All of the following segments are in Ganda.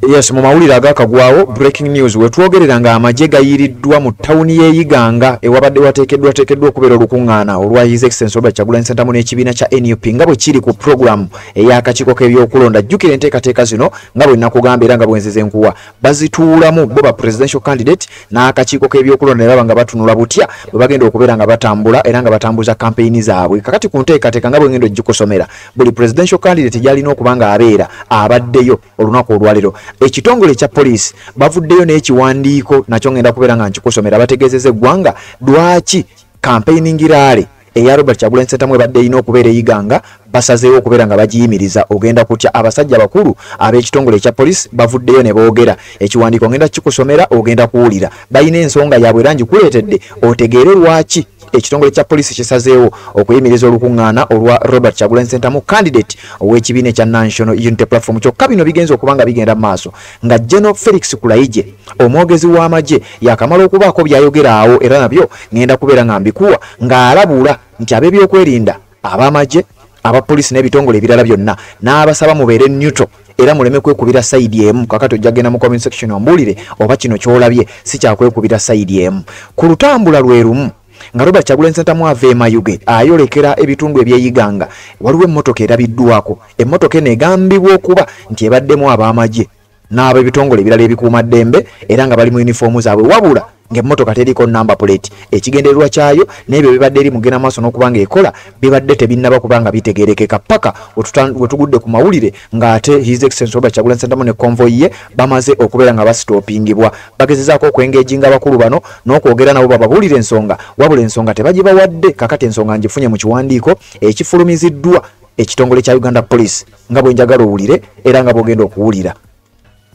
Yes, mu mawulire agakagwawo breaking news wetwogerera nga amagye gayiriddwa mu tawuni y'e Iganga ewabadde wateekeddwa okubeera olukuŋŋaana olwa His Excellency Robert Kyagulanyi Ssentamu n'ekibiina kya NUP nga bwe kiri ku program ey'akakiiko k'ebyokulonda. Jjukira enteekateeka zino nga bwe nakugamba era nga bwe nzize nkuwa, bazituulamu bo ba presidential candidate n'akakiiko k'ebyokulonda ne baba nga batunula butya bwe bagenda okubeera nga batambula era nga batambuza kampeyini zaabwe. Kakati ku nteekateeka nga bwe ngenda ogikusomera, buli presidential candidate gy'alina okuba nga abeera abaddeyo olunaku olwaleero. Ekitongole kya poliisi bavuddeyo n'ekiwandiiko nakyo ngenda kubeera nga nkikusomera, bategeezezza eggwanga lwaki campaigning rally eya Robert Kyagulanyi Ssentamu ebadde erina okubeera e Iganga basazeewo okubeera nga bagiyimiriza. Ogenda kutya? Abasajja bakulu ab'ekitongole ekya poliisi bavuddeyo ne boogera. Ekiwandiiko ngenda kikusomera, ogenda kuwulira balina ensonga yaabwe era ngikuleetedde otegeere lwaki ekitongole kya poliisi kisazeewo okuyimiriza olukuŋŋaana olwa Robert Kyagulanyi Ssentamu candidate ow'ekibiina ekya National Unity Platform. Kyokka bino bigenza okuba nga bigenda mu maaso nga General Felix Kulayigye omwogezi w'amagye yakamala okubaako by'ayogera awo, era nabyo ngenda kubeera nga mbikuwa ng'alabula nti ab'ebyokwerinda, ab'amagye, abapoliisi n'ebitongole ebirala byonna n'abasaba mubeere neutral era muleme kwekubira side emu. Kakati ojja genda mu comment section ombuulire oba kino ky'olabye si kyakwekubira side emu. Ku lutambula lwe lumu nga Robert Kyagulanyi Ssentamu ava e Mayuge ayolekera ebitundu eby'e Iganga, waliwo emmotoka erabiddwako. Emmotoka eno egambibwa okuba nti ebaddemu ab'amagye n'ab'ebitongole ebirala ebikuumaddembe era nga bali mu yunifoomu zaabwe, wabula ng'emmotoka teriko number plate. Ekigendererwa kyayo n'ebyo bibadde eri mugenda maaso n'okuba ng'ekola bibadde tebinnaba kuba nga bitegeerekeka paka we tugudde ku mawulire ng'ate His Excellency Robert Kyagulanyi Ssentamu ne convoy ye bamaze okubeera nga basitopingibwa. Bagezezaako okwengeejinga abakulu bano n'okwogera nabo bababuulire ensonga, wabula ensonga tebagibawadde. Kakati ensonga ngifunye mu kiwandiiko ekifulumiziddwa ekitongole kya Uganda Police nga bwe njagala owulire era nga bw'ogenda okuwulira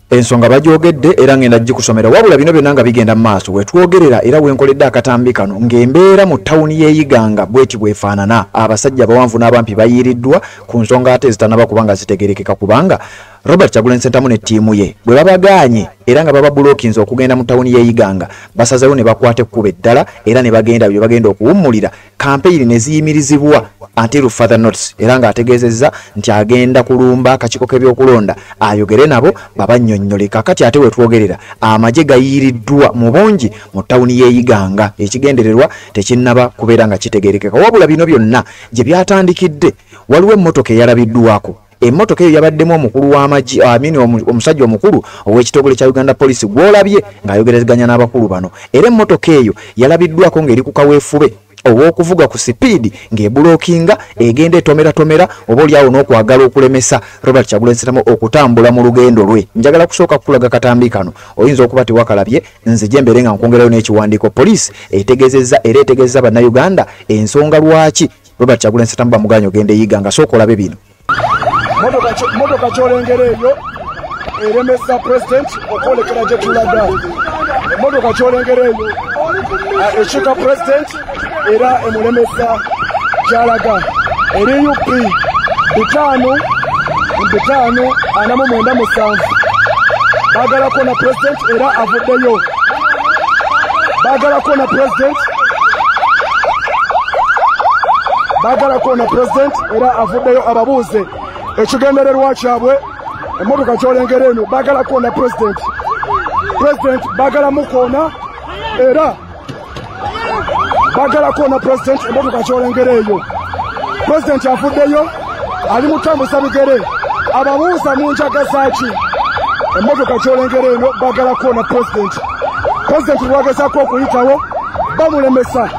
ensonga bagyogedde era ngenda gikusomera. Wabula bino byonna nga bigenda mu maaso wetwogerera era wenkoledde akatambi kano ng'embeera mu tawuni y'e Iganga bweti bwefaanana. Abasajja abawanvu n'abampi bayiiriddwa ku nsonga ate ezitanaba kuba nga zitegerekeka, kubanga Robert Kyagulanyi Ssentamu ne ttiimu ye bwe babagaanye era nga bababulokinze okugenda mu tawuni y'e Iganga, basazeewo ne bakwata ekkubo eddala era ne bagenda bye bagenda okuwummulira, kampeyini ne ziyimirizibwa until further notice. Era ng'ategeezezza nti agenda kulumba akakiiko k'ebyokulonda ayogere nabo babannyonnyole. Kakati ate wetwogerera amagye gayiiriddwa mu bungi mu tawuni y'e Iganga, ekigendererwa tekinnaba kubeera nga kitegerekeka. Wabula bino byonna gye byatandikidde, waliwo emmotoka eyalabiddwako. Emmotoka eyo yabaddemu omukulu w'amagye, amini omusajja omukulu ow'ekitongole kya Uganda Police gw'olabye ng'ayogerezeganya n'abakulu bano, era emmotoka eyo yalabiddwako ng'eri ku kaweefube ow'okuvuga ku sipiidi ng'ebulokinga egenda etomeratomera oba oliawo n'okwagala okulemesa Robert Kyagulanyi Ssentamu okutambula mu lugendo lwe. Njagala kusooka kukulaga katambi kano, oyinza okuba tewakalabye, nzije mbeere nga nkwongerayo n'ekiwandiiko poliisi etegeezezza era etegeezezza Bannayuganda ensonga lwaki Robert Kyagulanyi Ssentamu bamuganya ogenda e Iganga. Sooka olabe bino. Motoka kyolengera eyo eremesa president okwolekera gye tulaga. Emotoka kyolengera eyo ekiika president era emulemesa gyalaga. Eri UP 5 5 49 7. Bagalako na president era avuddeyo. Bagalako na president, bagalako na president era avuddeyo ababuuze ekigendererwa kyabwe. Emmotoka kyolengera eno baagala koona president, president baagala mukoona era baagala koona president. Emmotoka kyolengera eyo, president avuddeyo ali mutambuza bigere ababuuza mu njaga zaaki. Emmotoka kyolengera eno baagala koona president. President lwagezaako okuyitawo bamulemesa.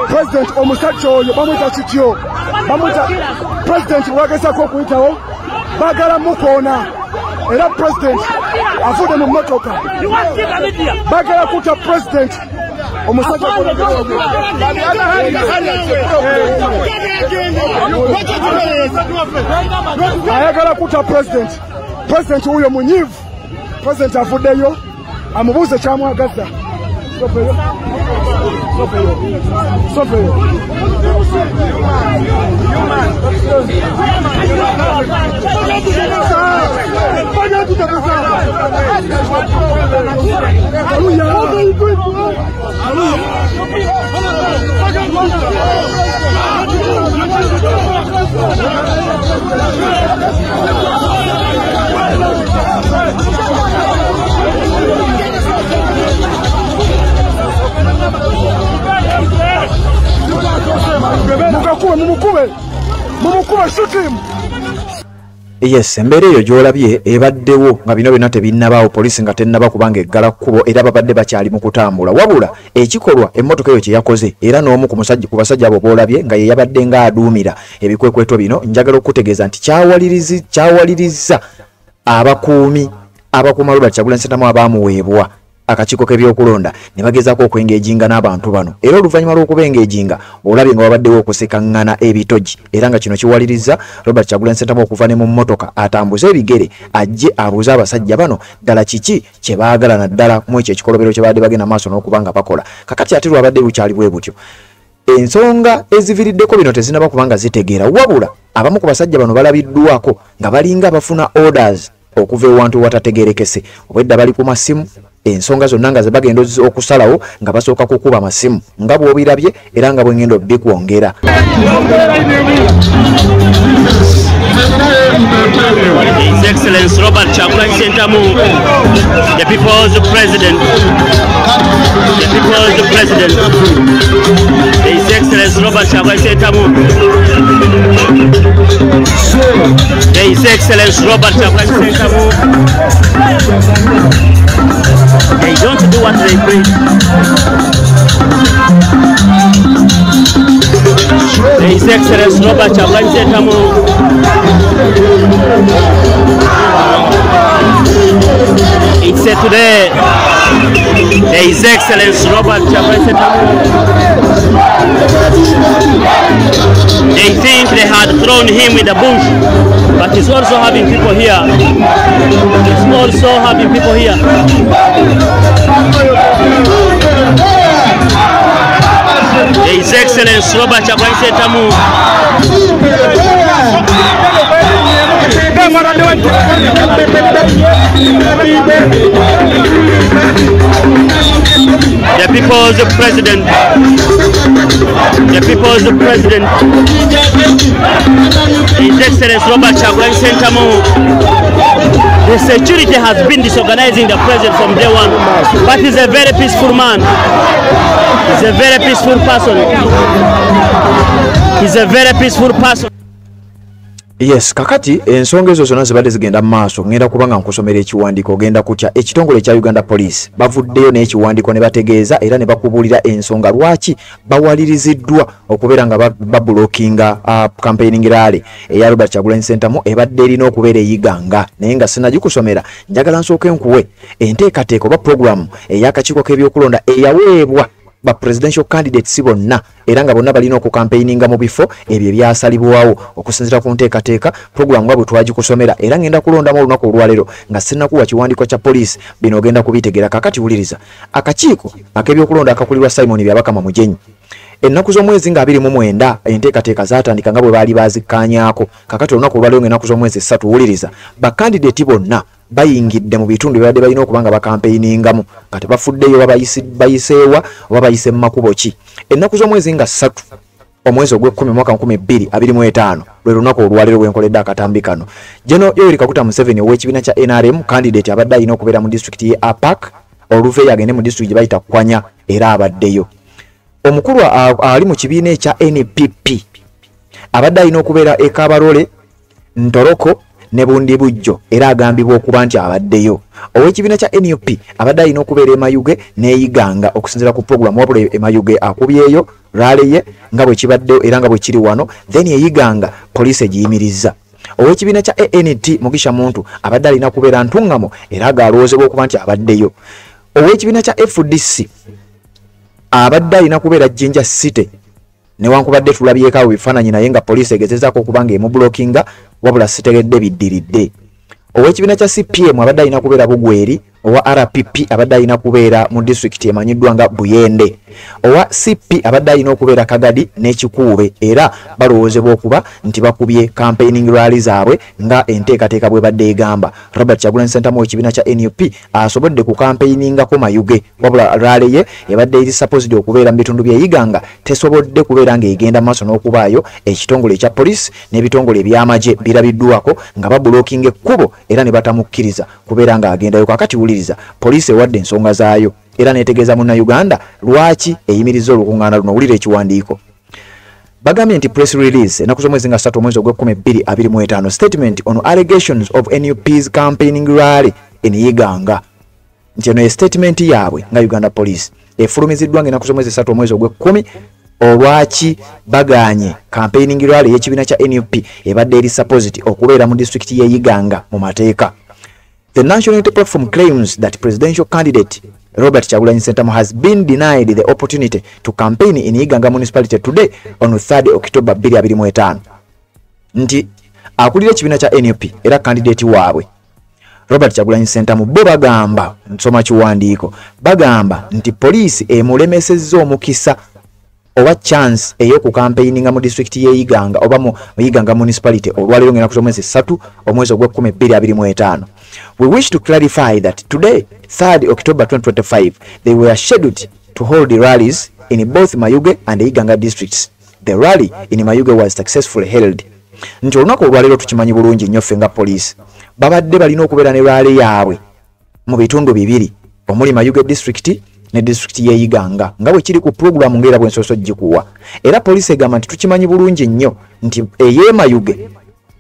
President omusajja oyo bamwita kityo, bamwita president. Lwagezaako okuyitawo baagala mukoona era president avudde mu mmotoka. Baagala kutta president omusajja. Ayagala kutta president. President wuyo munyiivu. President avuddeyo amubuuze kyamwagaza. Sofeyo, sofeyo, sofeyo. Shoot him. Yes, embeera eyo gy'olabye ebaddewo nga bino byonna tebinnabaawo, poliisi nga tennaba kubanga eggala kkubo era babadde bakyali mu kutambula. Wabula ekikolwa emmotoka eyo kye yakoze era n'omu ku basajja abo b'olabye nga ye yabadde ng'aduumira ebikwekweto bino, njagala okutegeeza nti kyawalirizza abakuumi abakuuma Robert Kyagulanyi Ssentamu abaamuweebwa akakiiko k'ebyokulonda ne bagezaako okwengejinga n'abantu bano. Era oluvannyuma lw'okubengejinga olabye nga wabaddewo okusekaŋŋana ebitogi, era nga kino kiwalirizza Robert Kyagulanyi Ssentamu okuva ne mu mmotoka atambuze ebigere ajje abuuze abasajja bano ddala kiki kye baagala naddala mu ekyo ekikolobero kye baadde bagenda maaso n'okuba nga bakola. Kakati ate lwabadde lukyali bwe butyo, ensonga eziviriddeko bino tezinnaba kubanga zitegeera, wabula abamu ku basajja bano balabiddwako nga balinga bafuna orders okuva ewantu ewatategeerekese. Obwedda bali ku masimu, ensonga zonna nga ze bagenda okusalawo nga basooka kukuba masimu nga bw'obirabye era nga bwengenda obikwongera. His Excellency Robert Kyagulanyi Ssentamu, the people's president, the people's president, His Excellency Robert Kyagulanyi Ssentamu, His Excellency Robert Kyagulanyi Ssentamu. They don't do what they preach. His Excellency Robert Kyagulanyi Ssentamu. It's today, His Excellency Robert Kyagulanyi Ssentamu. They think they had thrown him in the bush, but he's also having people here. He's also having people here. His Excellency Robert Kyagulanyi Ssentamu. The people's president, the people's president, His Excellency Robert Kyagulanyi Ssentamu. The security has been disorganizing the president from day one, but he's a very peaceful man. He's a very peaceful person. He's a very peaceful person. Yes, kakati ensonga ezo zonna zibadde zigenda mu maaso. Ngenda kuba nga nkusomera ekiwandiiko ogenda kutya. Ekitongole ekya Uganda Police bavuddeyo n'ekiwandiiko ne bategeeza era ne bakubuulira ensonga lwaki bawaliriziddwa okubeera nga babulokinga campaigning rally eya Robert Kyagulanyi Ssentamu ebadde erina okubeera eyiganga, naye nga sinnagikusomera njagala nsooke nkuwe enteekateeka oba programu ey'akakiiko k'ebyokulonda eyaweebwa ba presidential candidates bonna, era nga bonna balina okukampeininga mu bifo ebyo ebyasalibwawo okusinziira ku nteekateeka programu nga bwe twagikusomera. Era ngenda kulondamu olunaku olwaleero nga sinnakuwa kiwandiiko kya poliisi, bino ogenda kubitegeera. Kakati wuliriza, akakiiko ak'ebyokulonda akakulirwa Simon Byabakama Mugenyi, ennaku z'omwezi nga 29 enteekateeka zaatandika nga bwe baali bazikkaanyaako. Kakati olunaku olwaleero ng'ennaku z'omwezi 3, wuliriza, bakandidate bonna bayingidde mu bitundu byabadde balina okuba nga bakampeiningamu, kati bafuddeyo oba bayiseewa oba bayise mu makubo ki. Ennaku z'omwezi nga 3 omwezi ogw'ekkumi mwaka 2025 lwe lunaku olwaleero lwenkoledde akatambi kano. General Yoweri Kaguta Museveni ow'ekibiina kya NRM candidate abadde alina okubeera mu disitulikiti ye Apak, oluveeyo agende mu disitulikiti gye bayita Kwanya, era abaddeyo. Omukulu ali mu kibiina ekya NPP abadde alina okubeera e Kabarole, Ntoroko ne Bundibujjo, era agambibwa okuba nti abaddeyo. Ow'ekibiina kya NUP abadde alina okubeera e Mayuge n'eyiganga okusinziira ku puroguramu, wabula e Mayuge akubyeyo rally ye nga bwe kibaddeyo era nga bwe kiri wano, then eyiganga poliisi egiyimirizza. Ow'ekibiina kya ANT Mugisha Muntu abadde alina kubeera Ntungamo, era agalowoozebwa okuba nti abaddeyo. Ow'ekibiina kya FDC abadde alina kubeera Jinja City, newankubadde tulabyeko awo ebifaananyi naye nga poliisi egezezaako okuba nga emubulokinga, wabula sitegedde biddiridde. Ow'ekibiina kya CPM abadde alina kubeera Bugweri, owa RPP abadde alina kubeera mu disitulikiti emanyiddwa nga Buyende, owa CP abadde alina okubeera Kagadi n'Ekikuube, era balowoozebwa okuba nti bakubye campaigning rally zaabwe nga enteekateeka bwe badde egamba. Robert Kyagulanyi Ssentamu ow'ekibiina kya NUP asobodde ku campaigningako Mayuge, wabula rally ye ebadde eri supposed okubeera mu bitundu by'eyiganga tesobodde kubeera ng'egenda maaso n'okubaayo. Ekitongole ekya poliisi n'ebitongole eby'amagye birabiddwako nga babulokinga ekkubo era ne batamukkiriza kubeera ng'agendayo. Kakati wuliriza, poliisi ewadde ensonga zaayo era netegeeza munnayuganda lwaki eyimiriza olukuŋŋaana luno. Wulira ekiwandiiko. Bagambye nti press release ennaku z'omwezi nga 3 omwezi ogw'ekumi 2025, statement on allegations of NUP's campaigning rally in Iganga. Nti eno ye statement yaabwe nga Uganda Police efulumiziddwa ng'ennaku z'omwezi 3 omwezi ogw'ekumi, olwaki baganye campaigning rally y'ekibiina kya NUP ebadde eri supposed okubeera mu disitulikiti y'e Iganga mu mateeka. The National Unity Platform claims that presidential candidate Robert Kyagulanyi Ssentamu has been denied the opportunity to campaign in Iganga municipality today on 3rd October 2025. Nti akulira ekibiina kya NUP era candidate waabwe Robert Kyagulanyi Ssentamu, bo bagamba, nsoma kiwandiiko, bagamba nti poliisi emulemesezza omukisa oba chance ey'okukampeininga mu disitulikiti y'e Iganga oba mu Iganga municipality olwaleero ng'ennaku z'omwezi 3 omwezi ogw'ekumi 2025. We wish to clarify that today, 3rd October 2025, they were scheduled to hold the rallies in both Mayuge and Iganga districts. The rally in Mayuge was successfully held. Nti olunaku olwaleero tukimanyi bulungi nnyo ffe nga poliisi, babadde balina okubeera ne rally yaabwe mu bitundu bibiri omuli Mayuge district ne disitulikiti y'e Iganga nga bwe kiri ku pulogulaamu ng'era bwe nsoose ogikuwa. Era poliisi egamba nti tukimanyi bulungi nnyo nti ey'e Mayuge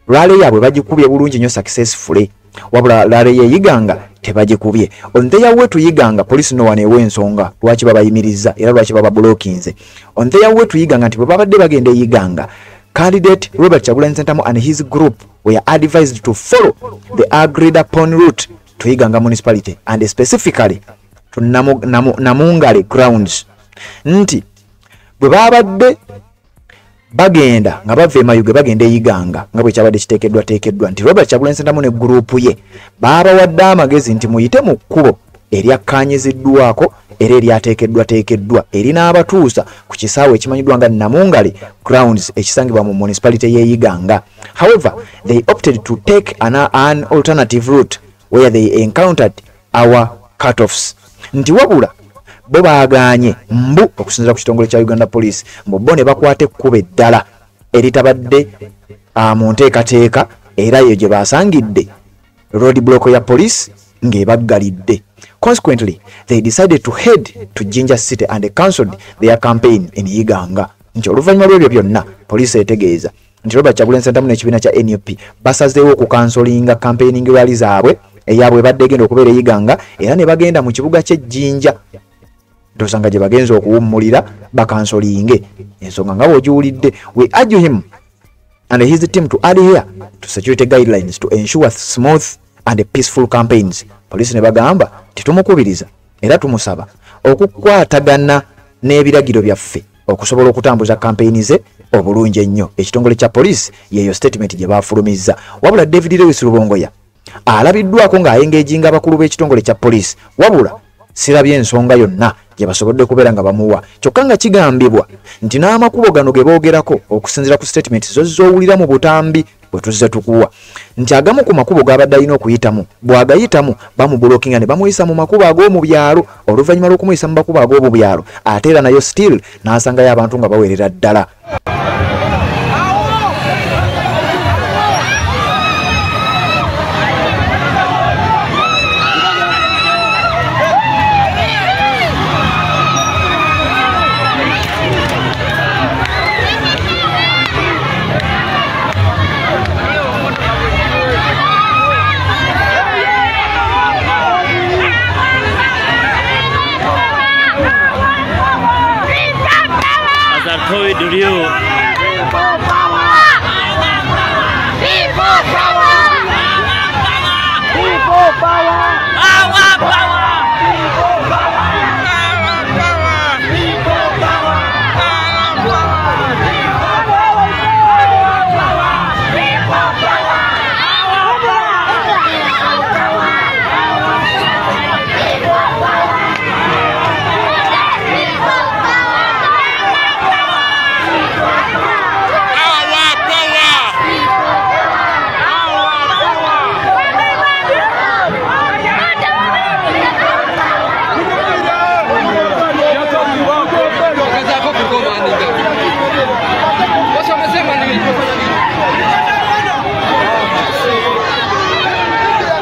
rally yaabwe bagikubye bulungi nnyo successfully, wabula rally y'e Iganga tebagikubye. On their way to Iganga, poliisi no wano ewa ensonga lwaki babayimiriza era lwaki bababulokinze. On their way to Iganga, nti bwe babadde bagenda e Iganga, candidate Robert Kyagulanyi Ssentamu and his group were advised to follow the agreed upon route to Iganga municipality and specifically to Namungale grounds. Nti bwe babadde bagenda nga bava e Mayuge bagenda e Iganga nga bwe kyabadde kiteekeddwa teekeddwa, nti Robert Kyagulanyi Ssentamu ne gurupu ye baabawadde amagezi nti muyite mu kkubo eryakkaanyiziddwako era eryateekeddwa teekeddwa erinaabatuusa ku kisaawe ekimanyiddwa nga Namungale grounds ekisangibwa mu municipality y'e Iganga. However, they opted to take an alternative route where they encountered our cutoffs. Nti wabula bo baagaanye mbu okusinziira ku kitongole kya Uganda Police, mbu bo ne bakwata ekkubo eddala eritabadde mu nteekateeka, era eyo gye basangidde road block ya police ng'ebaggalidde. Consequently, they decided to head to Jinja City and cancelled their campaign in Iganga. Nti oluvannyuma lw'ebyo byonna poliisi etegeeza nti Robert Kyagulanyi Ssentamu n'ekibiina kya NUP basazeewo okukansolinga campaigning rally zaabwe eyaabwe ebadde egenda okubeera e Iganga, era ne bagenda mu kibuga ky'e Jinja ndowooza gye bagenza okuwummulira bakansolinge. Ensonga nga bw'ogiwulidde. We urge him and his team to adhere to security guidelines to ensure smooth and peaceful campaigns. Poliisi ne bagamba titumukubiriza era tumusaba okukwatagana n'ebiragiro byaffe okusobola okutambuza kampeyini ze obulungi ennyo. Ekitongole kya poliisi yeeyo statement gye baafulumizza. Wabula David Lewis Rubongoya alabiddwako ng'ayengeejinga abakulu b'ekitongole kya poliisi, wabula sirabye ensonga yonna gye basobodde kubeera nga bamuwa. Kyokka nga kigambibwa nti n'amakubo gano ge boogerako okusinziira ku statement zo z'owulira mu butambi bwe tuzze tukuwa, nti agamu ku makubo g'abadde alina okuyitamu bw'agayitamu bamubulokinga ne bamuyisa mu makubo ag'omu byalo. Oluvannyuma lw'okumuyisa mu makubo ag'omu byalo ate era nayo still n'asangayo abantu nga bawerera ddala.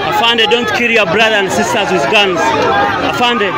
Afande, don't kill your brother and sisters with guns. Afande.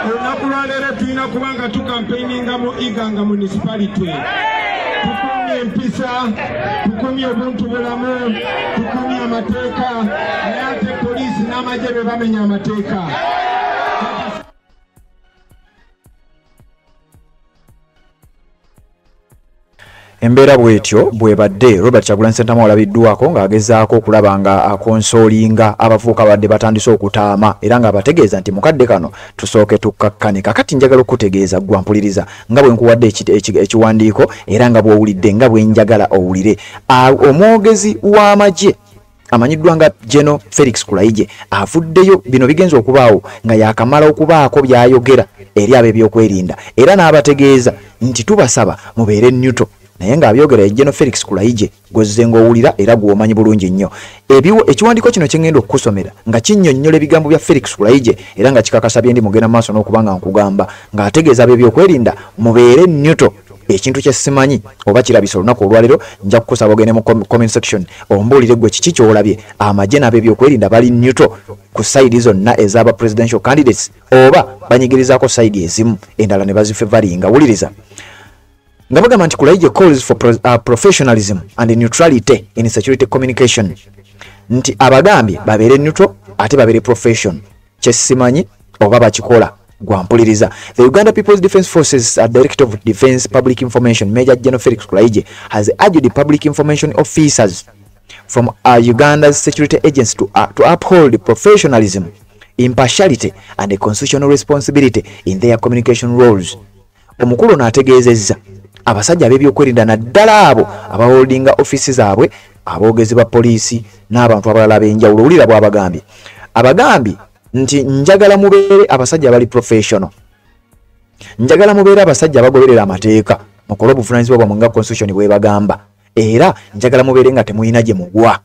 Olunaku lwaleero tulina kubanga tukampeininga mu Iganga municipality. Tukumye empisa, tukumye obuntu bulamu, tukumye amateeka, naye ate poliisi n'amagye be bamenya amateeka. Embeera bwetyo bwebadde Robert Kyagulanyi Ssentamu alabiddwako ng'agezaako okulaba nga akonsolinga abavubuka badde batandise okutaama era ng'abategeeza nti mukadde kano tusooke tukkakkane. Kakati njagala okutegeeza ggwe mpuliriza nga bwe nkuwadde ekiwandiiko era nga bw'owulidde nga bwe njagala owulire. Omwogezi w'amagye amanyiddwa nga General Felix Kulayigye avuddeyo, bino bigenze okubaawo nga yakamala okubaako by'ayogera eri ab'ebyokwerinda era n'abategeeza nti tubasaba mubeere neutral. Naye ng'abyogera General Felix Kulayigye gw'ozze ng'owulira era gw'omanyi bulungi nnyo. Ekiwandiiko kino kye ngenda okukusomera nga kinnyonnyola ebigambo bya Felix Kulayigye era nga kikakasa bye ndi mugenda maaso n'okuba nga nkugamba ng'ategeeza ab'ebyokwerinda mubeere neutral. Ekintu kye simanyi oba kirabisa olunaku olwaleero, nja kukusaba ogende mu comment section ombuulire ggwe kiki ky'olabye. Amagye n'ab'ebyokwerinda bali neutral ku sayidi zonna ez'aba presidential candidates oba banyigirizaako sayidi ezimu endala ne bazifevalinga? Wuliriza nga bagamba nti Kulayigye calls for professionalism and neutrality in security communication, nti abagambye babeere neutral ate babeere profession. Kyesimanyi oba bakikola gwampuliriza. The Uganda People's Defence Forces Director of Defence Public Information Major General Felix Kulayigye has urged the public information officers from Uganda's security agents to uphold professionalism, impartiality and a constitutional responsibility in their communication roles. Omukulu n'ategeezezza abasajja ab'ebyokwerinda naddala abo abaholdinga ofisi zaabwe, aboogezi ba poliisi n'abantu abalala ab'enjawulo. Wulira bw'abagambye, abagambye nti njagala mubeere abasajja abali professional, njagala mubeere abasajja abagoberera amateeka, mukole obuvunaanyizibwa bwammwe nga constitution bw'ebagamba, era njagala mubeere nga temulina gye mugwa.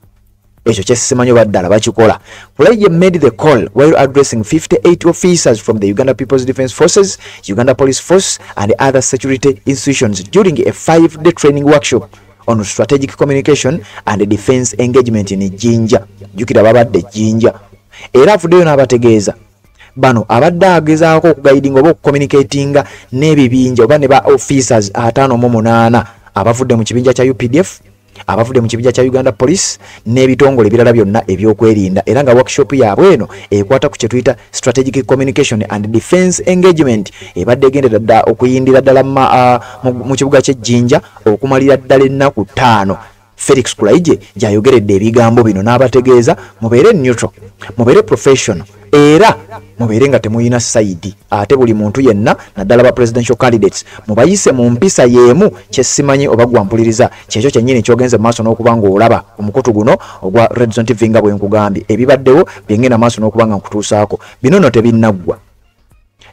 Ekyo kye simanyi oba ddala bakikola. Kulayigye made the call while addressing 58 officers from the Uganda People's Defence Forces, Uganda Police Force and other security institutions during a 5-day training workshop on strategic communication and defense engagement in Jinja. Jjukira babadde Jinja. Era avuddeyo n'abategeeza bano abadde agezaako okuguidinga oba okucommunicatinga n'ebibinja oba ne ba officers 58 abavudde mu kibinja kya UPDF, abavudde mu kibinja kya Uganda Police n'ebitongole ebirala byonna ebyokwerinda, era nga workshop yaabwe eno ekwata ku kye tuyita strategic communication and defense engagement ebadde egendera ddala okuyindira ddala mu kibuga ky'e Jinja okumalira ddala ennaku 5. Felix Kulayigye gy'ayogeredde ebigambo bino n'abategeeza mubeere neutral, mubeere professional era mubeere nga temulina sayidi, ate buli muntu yenna naddala ba presidential candidates mubayise mu mpisa y'emu. Kyesimanyi oba gwampuliriza kyekyo kyennyini kyogenze mu maaso n'okuba ng'olaba omukutu guno ogwa Red Zone TV nga bwe nkugambye ebibaddewo byengenda maaso n'okuba nga nkutuusaako. Bino nno tebinnaggwa.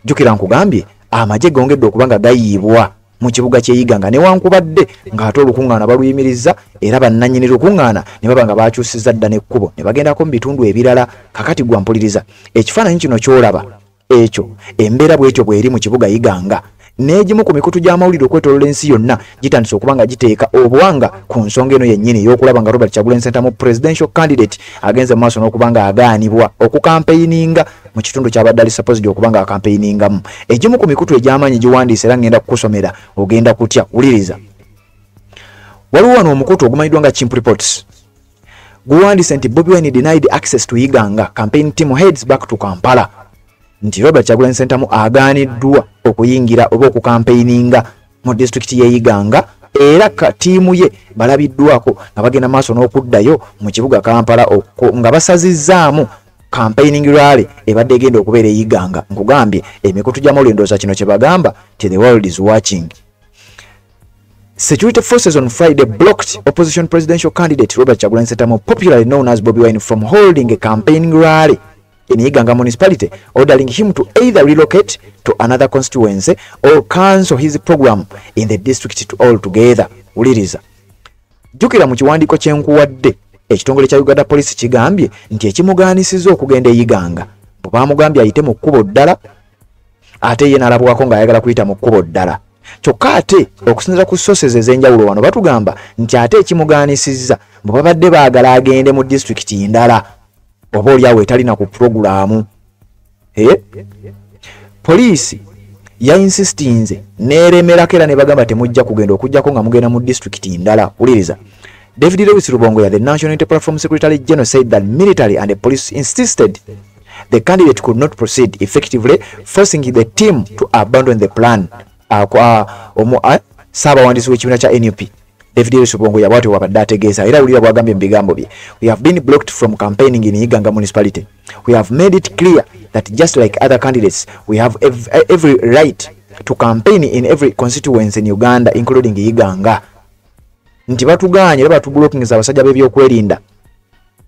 Jjukira nkugambye amagye gongedde okuba nga gayiibwa mu kibuga ky'e Iganga newankubadde ng'ate olukuŋŋaana baluyimirizza era bannannyini lukuŋŋaana ne baba nga bakyusizza dda n'ekkubo ne bagendako mu bitundu ebirala. Kakati gwa mpuliriza, ekifaananyi kino ky'olaba ekyo embeera bw'etyo bw'eri mu kibuga Iganga, n'egimu ku mikutu gy'amawulire okwetooloola ensi yonna gitandise okuba nga giteeka obuwanga ku nsonga eno yennyini ey'okulaba nga Robert Kyagulanyi Ssentamu presidential candidate agenze mu maaso n'okuba nga agaanibwa okukampeininga mu kitundu ky'abadde ali supposed okuba nga akampeiningamu. Egimu ku mikutu egy'amaanyi giwandiise era ngenda kukusomera ogenda kutya. Wuliriza, waliwo wano omukutu ogumanyiddwa nga Chimp Reports guwandiise nti Bobi Wine denied access to Iganga, campaign team heads back to Kampala, nti Robert Kyagulanyi Ssentamu agaaniddwa okuyingira oba okukampeininga mu disitulikiti y'e Iganga era ttiimu ye balabiddwako nga bagenda maaso n'okuddayo mu kibuga Kampala nga basazizzaamu campaigning rally ebadde egenda okubeera e Iganga. Nkugambye emikutu gy'amawulire ndowooza kino kye bagamba Till the world is watching. Security forces on Friday blocked opposition presidential candidate Robert Kyagulanyi Ssentamu, popularly known as Bobi Wine, from holding a campaigning rally in Iganga municipality, ordering him to either relocate to another constituency or cancel his program in the district altogether. Wuliriza. Jjukira mu kiwandiiko kye nkuwadde, ekitongole kya Uganda Police kigambye nti ekimugaanisiza okugenda e Iganga, bwe baamugambye ayite mu kkubo ddala, ate ye n'alabwako ng'ayagala kuyita mu kkubo ddala. Kyokka ate okusinziira ku sources ez'enjawulo wano batugamba nti ate ekimugaanisiza bwe babadde baagala agende mu disitulikiti ndala oba oliawo etalina ku pulogulaamu. Poliisi yainsistinze n'eremerako era ne bagamba temujja kugenda okuggyako nga mugenda mu disitulikiti ndala. Wuliriza. David Lewis Rubongoya, the National Unity Platform Secretary General, said that military and the police insisted the candidate could not proceed, effectively forcing the team to abandon the plan. Ssaabawandiisi w'ekibiina kya NUP David Lewis Rubongoya bw'atyo bw'abadde ategeeza, era wulira bw'agambye mu bigambo bye. We have been blocked from campaigning in Iganga municipality. We have made it clear that just like other candidates, we have every right to campaign in every constituency in Uganda, including Iganga. Nti batugaanye era batubulokingisa abasajja b'ebyokwerinda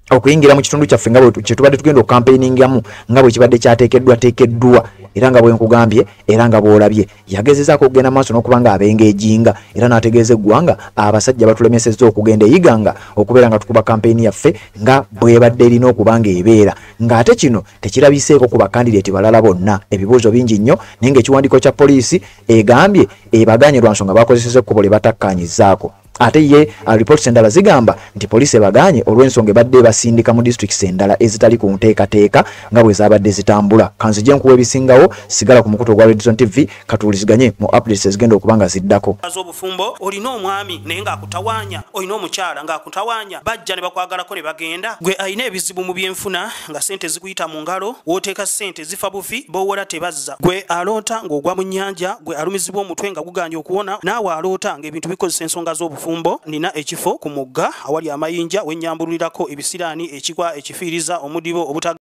okuyingira mu kitundu kyaffe nga bwe tubadde tugenda okukampeiningamu nga bwe kibadde kyateekeddwa era nga bwe nkugambye era nga bw'olabye. Yagezezaako okugenda maaso n'okuba nga abengejinga era n'ategeeza eggwanga abasajja batulemesezza okugenda e Iganga okubeera nga tukuba kampeyini yaffe nga bw'ebadde erina okuba nga ebeera, ng'ate kino tekirabiseeko ku bakandideeti balala bonna. Ebibuuzo bingi nnyo, naye ng'ekiwandiiko kya poliisi egambye ebagaanye lwa nsonga bakozesezza ekkubo lye batakkaanyizzaako. Ate ye reports endala zigamba nti poliisi ebagaanye olw'ensonga ebadde ebasindika mu districts endala ezitali ku nteekateeka nga bwe zaabadde zitambula. Kanzije nkuwa ebisingawo, sigala ku mukutu ogwa Redson TV, katuwuliziganye mu updates ezigenda okuba nga ziddako. Obufumbo olina omwami naye ng'akutawaanya, olina omukyala ng'akutawaanya, bajja ne bakwagalako ne bagenda. Gwe alina ebizibu mu byenfuna nga ssente zikuyita mu ngalo, w'oteeka ssente zifa bufi, b'owola tebazza. Gwe aloota ng'ogwa mu nnyanja, gwe alumizibwa omutwe nga gugaanye okuwona, naawe aloota ng'ebintu bikozesa ensonga z'obufumbo. Nina ekifo ku mugga awali amayinja wennyambululirako ebisiraani, ekikwa, ekifiiriza, omudibo, obutaga